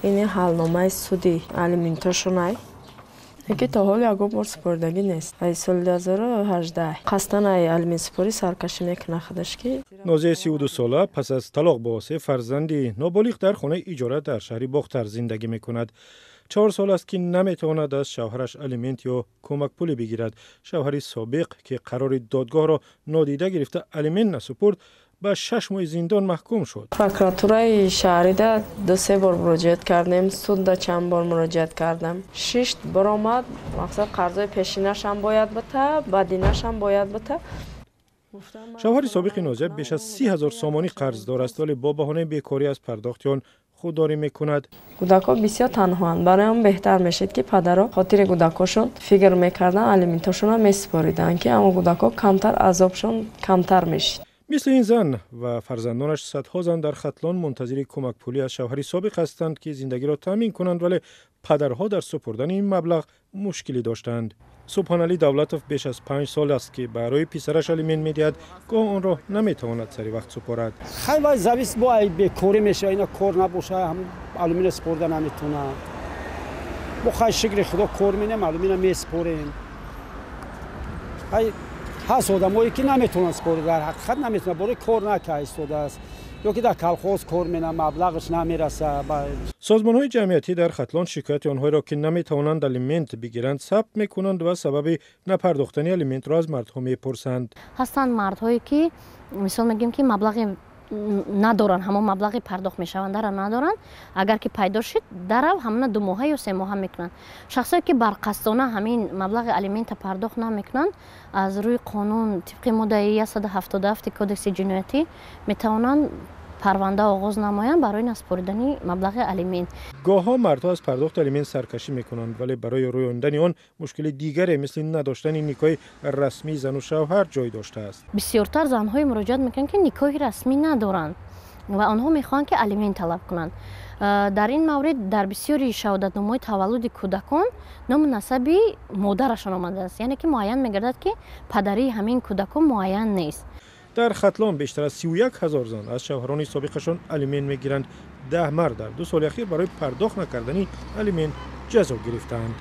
Ини ҳалномаи суди алиментошонай, ки то ҳол ягон бор супоридагӣ нест. Ай соли 2018 қасдан ай алиментсупорӣ саркашӣ мекунад худаш ки. Нозияи 32сола пас аз талоқ бо се фарзанди ноболиғ дар хонаи иҷора дар шаҳри Бохтар зиндагӣ мекунад. 4 сол аст, ки наметавонад аз шавҳараш алимент ё кӯмакпулӣ бигирад. Шавҳари собиқ, ки қарори додгоҳро нодида гирифта, алимент насупурд, ба 6 моҳи зиндон маҳкум шуд. Прокуратураи шаҳрида ду-се бор муроҷиат кардем, судда чанд бор муроҷиат кардам. Шишт баромад, мақсад, қарзои пешинашам бояд бита, бадинашам бояд бита. Шавҳари собиқи Нозия беш аз 30 000 сомонӣ қарздор аст, вале бо баҳонаи бекорӣ аз пардохти он худдорӣ мекунад. Кӯдакҳо бисёр танҳоанд. Барои он беҳтар мешид, ки падаро хотири кӯдакҳошон фикр мекарданд, алиментошонро месупориданд, ки ҳамон кӯдакҳо камтар азобшон камтар мешид. Мисли ин зан ва фарзандонаш, садҳо зан дар Хатлон мунтазири кӯмакпулӣ аз шавҳари собиқ ҳастанд, ки зиндагиро таъмин кунанд, вале падарҳо дар супурдани ин маблағ мушкилӣ доштанд. Субҳоналӣ Давлатов беш аз 5 сол аст, ки барои писараш алимент медиҳад. Гоҳ онро наметавонад сари вақт супорад. Хай, вай завис бо ай бекорӣ мешава. Ина кор набоша, алюмина супорда наметавона. Бо хай, шукри Худо, кор менем, алюмина месупорем. Хай, ҳаст одамое, ки наметавонанд супорӣ, дар ҳақиқат наметавонад, бораи кор нака истодааст ё ки дар колхоз кор менам, маблағаш намераса. Созмонҳои ҷамъиятӣ дар Хатлон шикояти онҳоеро, ки наметавонанд алимент бигиранд, сабт мекунанд ва сабаби напардохтани алиментро аз мардҳо мепурсанд. Ҳастанд мардҳое, ки, мисол мегӯем, ки маблағи надоранд, ҳамон маблағи пардохт мешавандаро надоранд. Агар ки пайдо шуд, дарав ҳамона 2 моҳа ё 3 моҳа мекунанд. Шахсое, ки барқасдона ҳамин маблағи алимента пардохт намекунанд, аз рӯи қонун, тибқи моддаи 177 Кодекси ҷиноятӣ, метавонанд парванда оғоз намоянд барои насупоридани маблағи алимент. Гоҳҳо мардҳо аз пардохти алимент саркашӣ мекунанд, вале барои рӯёндани он мушкили дигаре, мисли надоштани никоҳи расмии зану шавҳар, ҷой доштааст. Бисёртар занҳое муроҷиат мекунанд, ки никоҳи расмӣ надоранд ва онҳо мехоҳанд, ки алимент талаб кунанд. Дар ин маврид дар бисёри шаҳодатномаҳои таваллуди кӯдакон ному насаби модарашон омадааст, яъне ки муайян мегардад, ки падарии ҳамин кӯдакон муайян нест. Дар Хатлон бештар аз 31 000 зан аз шавҳарони собиқашон алимент мегиранд. 10 мард дар 2 соли ахир барои пардохт накардани алимент ҷазо гирифтаанд.